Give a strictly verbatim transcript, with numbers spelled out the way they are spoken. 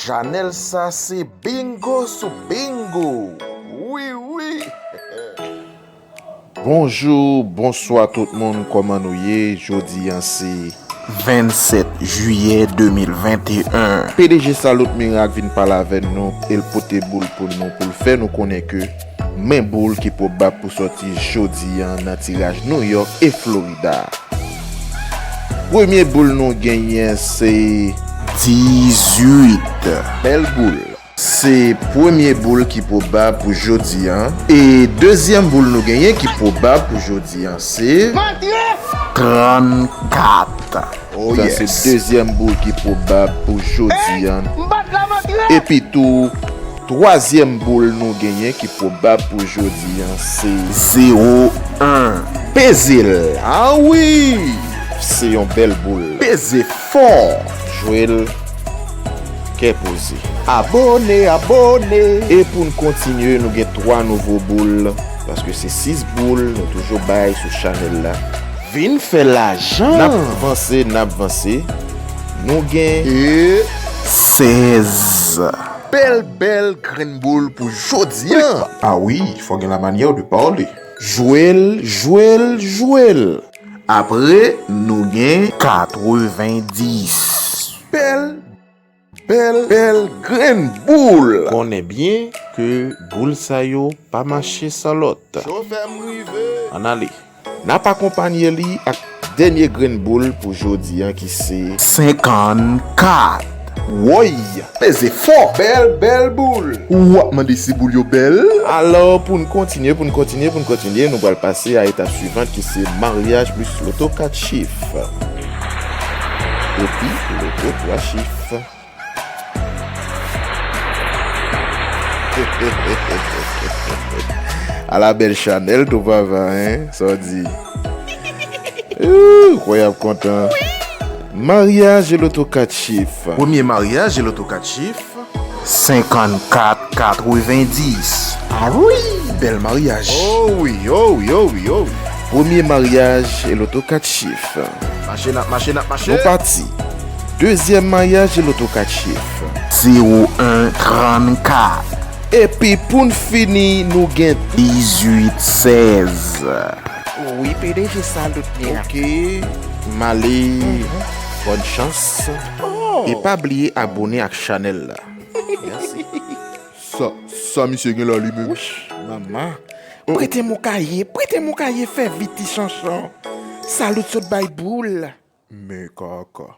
Chanèl sa se bingo sou bingo. Wi, wi. Bonjou, bonswa tout moun, kòman nou ye? Jodi a se vennsèt jiyè de mil venteyen. P D G Salut Miracle vin pale avè nou, e l pote boul pou nou, pou l fè nou konnen ke men boul ki pwobab pou sòti jodi a nan tiraj New York e Florida. Premye boul nou genyen se dizuit. Bèl boul. Se premye boul ki pwobab pou jodi a. E dezyèm boul nou genyen ki pwobab pou jodi a se trannkat. Oh, sa se yes. Dezyèm boul ki pwobab pou jodi a. Epi tou, twazyèm boul nou genyen ki pwobab pou jodi a se zewo en. Peze l. Ah wi! Se yon bèl boul. Peze fò. Jwe l kè poze. Abone, abone. E pou n kontinye, nou gen twa nouvo boul, paske se sis boul nou toujou bay sou chanèl la. Vin fè lajan. N ap vanse, n ap vanse. Nou gen e sèz. Bèl, bèl grenn boul pou jodi a. Ah wi, fò gen la manyè de pale. Jwe l, jwe l, jwe l. Apre, nou gen katrevendis. Bèl, bèl, bèl grenn boul. Konnen byen ke boul sa yo pa mache san lòt. Chofè m rive. Ann ale. N ap akonpanye li ak dènye grenn boul pou jodi a ki se senkannkat. Woy! Peze fò! Bèl, bèl boul! W ap mande si boul yo bèl? Alò, pou n kontinye, pou n kontinye, pou n kontinye, nou pral pase a etap swivan ki se maryaj plis loto kat chif. Epi loto twa chif. Ala bèl chanèl tou papa, en? Sa w di? Ooh, kwè y ap kontan. Maryaj e loto kat chif. Premye maryaj e loto kat chif. Senkannkat katrevendis. Ah wi, bèl maryaj. Oh wi, oh wi, oh wi, oh wi. Premye maryaj e loto kat chif. Mache n ap mache, n ap mache. Nou pati. Dezyèm maryaj e loto kat chif. Zewo en trannkat. Epi pou n fini, nou gen dizuit sèz. Wi, P D G Salut Miracle. Ok, m ale. Bòn chans. Oh. E pa bliye abone ak chanèl la. Mèsi. Sa, sa misye gen la li menm? Wouch, mama. Prete m yon kaye, prete m yon kaye, fè vit ti chanchan. Salut sot bay boul. Men kaka.